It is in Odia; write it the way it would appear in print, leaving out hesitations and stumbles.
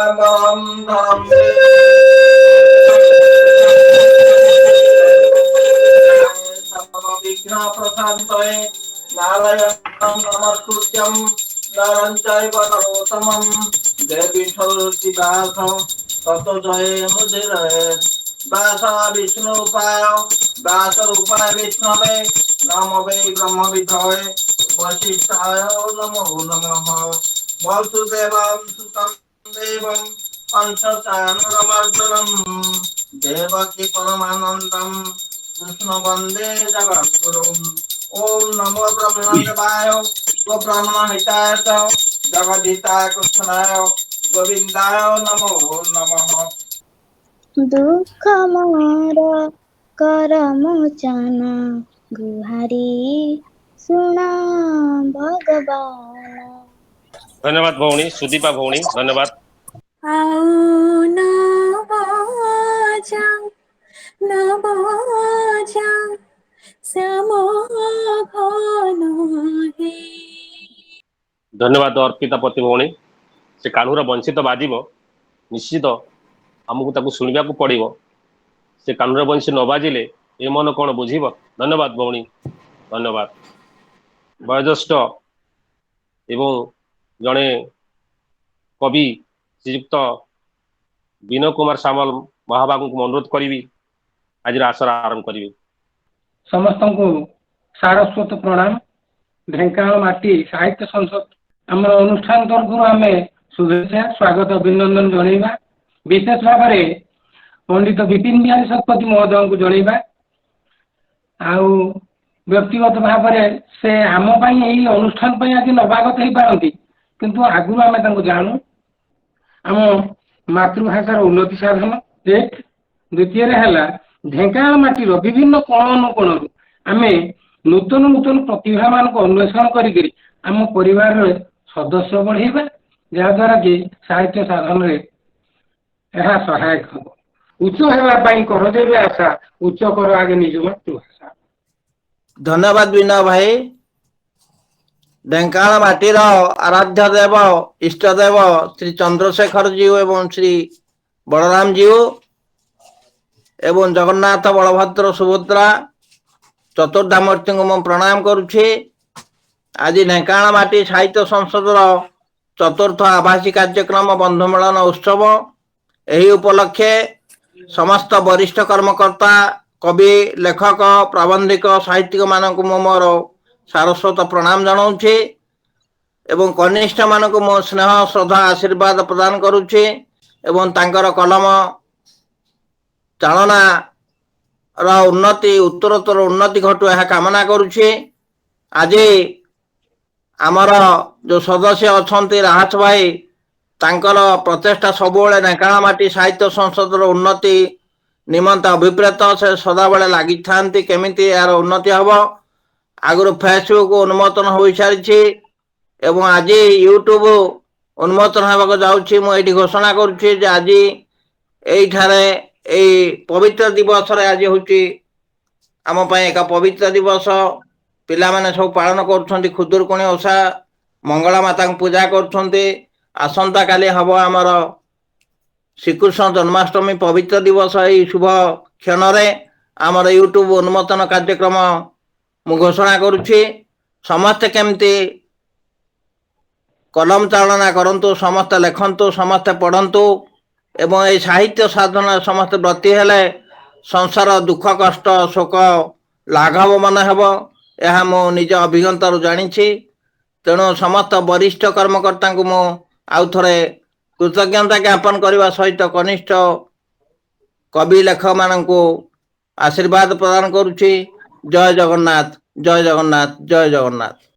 ଶୁକ୍ଲାମ୍ବରಂ ଧରಂ ସର୍ବବିଘ୍ନ ପ୍ରଶାନ୍ତୟେ ନାରାୟଣଂ ନମସ୍କୃତ୍ୟଂ ନରଂ ଚୈବ ନରୋତ୍ତମଂ ଦେବୀ ସରସ୍ୱତୀ ବ୍ୟାସ ତତୋ ଜୟମୁଦୀରୟେତ୍। ବ୍ୟାସ ବିଷ୍ଣୁ ଉପାୟ ବ୍ୟାସ ରୂପାୟ ବିଷ୍ଣବେ ନମୋ ବୈ ବ୍ରହ୍ମ ବିଧये ବଶିଷ୍ଠାୟ ନମୋ ନମଃ। ବସୁଦେବଂ ସୁତଂ ଦେବଂ କଂସଚାଣୂରମର୍ଦ୍ଦନମ୍ ଦେବକୀ ପରମାନନ୍ଦಂ କୃଷ୍ଣ ବନ୍ଦେ ଜଗଦ୍ଗୁରୁମ୍। ଓಂ ନମୋ ବ୍ରହ୍ମଦେବାୟ ଗୋବ୍ରାହ୍ମଣ ହିତାୟ ଚ ଜଗଦ୍ଧିତାୟ କୃଷ୍ଣାୟ ଗୋବିନ୍ଦାୟ ନମୋ ନମଃ। ଦୁଃଖ ମୋର କର ମୋଚନ, ଗୁହାରି ଶୁଣ ଭଗବାନ। ଧନ୍ୟବାଦ ଭଉଣୀ ସୁଦୀପା ଭଉଣୀ, ଧନ୍ୟବାଦ। ଆଉ ନ ବଜା ନ ବଜା ଶ୍ୟାମ ଘନ ହେ। ଧନ୍ୟବାଦ ଅର୍ପିତା ପତି ଭଉଣୀ। ସେ କାହ୍ନୁର ବଂଶୀ ତ ବାଜିବ ନିଶ୍ଚିତ, ଆମକୁ ତାକୁ ଶୁଣିବାକୁ ପଡିବ। ସେ କାହ୍ନୁର ବଂଶୀ ନ ବାଜିଲେ ଏ ମନ କଣ ବୁଝିବ? ଧନ୍ୟବାଦ ଭଉଣୀ, ଧନ୍ୟବାଦ। ବୟୋଜ୍ୟେଷ୍ଠ ଏବଂ ଜଣେ କବି ଶ୍ରୀଯୁକ୍ତ ବିନୟ କୁମାର ସାମଲ ମହାବାବୁଙ୍କୁ ମୁଁ ଅନୁରୋଧ କରିବି ଆଜିର ଆସର ଆରମ୍ଭ କରିବେ। ସମସ୍ତଙ୍କୁ ସାରସ୍ୱତ ପ୍ରଣାମ। ଢେଙ୍କାନାଳ ମାଟି ସାହିତ୍ୟ ସଂସଦ ଆମର ଅନୁଷ୍ଠାନ ତରଫରୁ ଆମେ ଶୁଭେଚ୍ଛା, ସ୍ୱାଗତ, ଅଭିନନ୍ଦନ ଜଣେଇବା। ବିଶେଷ ଭାବରେ ପଣ୍ଡିତ ବିପିନ ବିହାରୀ ଶତପଥୀ ମହୋଦୟଙ୍କୁ ଜଣେଇବା। ଆଉ ବ୍ୟକ୍ତିଗତ ଭାବରେ ସେ ଆମ ପାଇଁ ଏଇ ଅନୁଷ୍ଠାନ ପାଇଁ ଆଜି ନବାଗତ ହେଇପାରନ୍ତି, କିନ୍ତୁ ଆଗରୁ ଆମେ ତାଙ୍କୁ ଜାଣୁ। ଆମ ମାତୃଭାଷାର ଉନ୍ନତି ସାଧନ ଏକ, ଦ୍ୱିତୀୟରେ ହେଲା ଢେଙ୍କାନାଳ ମାଟିର ବିଭିନ୍ନ କୋଣ ଅନୁକୋଣରୁ ଆମେ ନୂତନ ନୂତନ ପ୍ରତିଭା ମାନଙ୍କୁ ଅନ୍ୱେଷଣ କରିକିରି ଆମ ପରିବାରରେ ସଦସ୍ୟ ବଢେଇବା, ଯାହାଦ୍ୱାରା କି ସାହିତ୍ୟ ସାଧନରେ ଏହା ସହାୟକ ହେବ। ଉଚ୍ଚ ହେବା ପାଇଁ କର ଯେବେ ଆଶା, ଉଚ୍ଚ କର ଆଗେ ନିଜ ମାତୃଭାଷା। ଧନ୍ୟବାଦ ବିନୟ ଭାଇ। ଢେଙ୍କାନାଳ ମାଟିର ଆରାଧ୍ୟ ଦେବ ଇଷ୍ଟ ଦେବ ଶ୍ରୀ ଚନ୍ଦ୍ରଶେଖର ଜୀଉ ଏବଂ ଶ୍ରୀ ବଳରାମ ଜୀଉ ଏବଂ ଜଗନ୍ନାଥ ବଳଭଦ୍ର ସୁଭଦ୍ରା ଚତୁର୍ଦ୍ଧାମୂର୍ତ୍ତିଙ୍କୁ ମୁଁ ପ୍ରଣାମ କରୁଛି। ଆଜି ଢେଙ୍କାନାଳ ମାଟି ସାହିତ୍ୟ ସଂସଦର ଚତୁର୍ଥ ଆଭାସୀ କାର୍ଯ୍ୟକ୍ରମ ବନ୍ଧୁ ମିଳନ ଉତ୍ସବ, ଏହି ଉପଲକ୍ଷେ ସମସ୍ତ ବରିଷ୍ଠ କର୍ମକର୍ତ୍ତା, କବି, ଲେଖକ, ପ୍ରାବନ୍ଧିକ, ସାହିତ୍ୟିକ ମାନଙ୍କୁ ମୁଁ ମୋର ସାରସ୍ୱତ ପ୍ରଣାମ ଜଣାଉଛି ଏବଂ କନିଷ୍ଠ ମାନଙ୍କୁ ମୁଁ ସ୍ନେହ ଶ୍ରଦ୍ଧା ଆଶୀର୍ବାଦ ପ୍ରଦାନ କରୁଛି ଏବଂ ତାଙ୍କର କଲମ ଚାଳନାର ଉନ୍ନତି, ଉତ୍ତରୋତ୍ତର ଉନ୍ନତି ଘଟୁ ଏହା କାମନା କରୁଛି। ଆଜି ଆମର ଯୋଉ ସଦସ୍ୟ ଅଛନ୍ତି ରାହାସ ଭାଇ, ତାଙ୍କର ପ୍ରଚେଷ୍ଟା ସବୁବେଳେ ଢେଙ୍କାନାଳ ମାଟି ସାହିତ୍ୟ ସଂସଦର ଉନ୍ନତି ନିମନ୍ତେ ଅଭିପ୍ରେତ। ସେ ସଦାବେଳେ ଲାଗିଥାନ୍ତି କେମିତି ଏହାର ଉନ୍ନତି ହବ। ଆଗରୁ ଫେସବୁକ୍ ଉନ୍ମୋଚନ ହୋଇସାରିଛି ଏବଂ ଆଜି ୟୁଟ୍ୟୁବ ଉନ୍ମୋଚନ ହେବାକୁ ଯାଉଛି। ମୁଁ ଏଇଠି ଘୋଷଣା କରୁଛି ଯେ ଆଜି ଏଇଠାରେ ଏଇ ପବିତ୍ର ଦିବସରେ, ଆଜି ହଉଛି ଆମ ପାଇଁ ଏକ ପବିତ୍ର ଦିବସ। ପିଲାମାନେ ସବୁ ପାଳନ କରୁଛନ୍ତି ଖୁଦୁରୁକୁଣୀ ଓଷା, ମଙ୍ଗଳା ମାତାଙ୍କୁ ପୂଜା କରୁଛନ୍ତି। ଆସନ୍ତାକାଲି ହବ ଆମର ଶ୍ରୀକୃଷ୍ଣ ଜନ୍ମାଷ୍ଟମୀ ପବିତ୍ର ଦିବସ। ଏଇ ଶୁଭ କ୍ଷଣରେ ଆମର ୟୁଟ୍ୟୁବ ଉନ୍ମୋଚନ କାର୍ଯ୍ୟକ୍ରମ ମୁଁ ଘୋଷଣା କରୁଛି। ସମସ୍ତେ କେମିତି କଲମ ଚାଳନା କରନ୍ତୁ, ସମସ୍ତେ ଲେଖନ୍ତୁ, ସମସ୍ତେ ପଢ଼ନ୍ତୁ ଏବଂ ଏଇ ସାହିତ୍ୟ ସାଧନା ସମସ୍ତେ ବ୍ରତୀ ହେଲେ ସଂସାର ଦୁଃଖ କଷ୍ଟ ଶୋକ ଲାଘବ ମନେ ହେବ। ଏହା ମୁଁ ନିଜ ଅଭିଜ୍ଞତାରୁ ଜାଣିଛି। ତେଣୁ ସମସ୍ତ ବରିଷ୍ଠ କର୍ମକର୍ତ୍ତାଙ୍କୁ ମୁଁ ଆଉ ଥରେ କୃତଜ୍ଞତା ଜ୍ଞାପନ କରିବା ସହିତ କନିଷ୍ଠ କବି ଲେଖକମାନଙ୍କୁ ଆଶୀର୍ବାଦ ପ୍ରଦାନ କରୁଛି। ଜୟ ଜଗନ୍ନାଥ, ଜୟ ଜଗନ୍ନାଥ, ଜୟ ଜଗନ୍ନାଥ।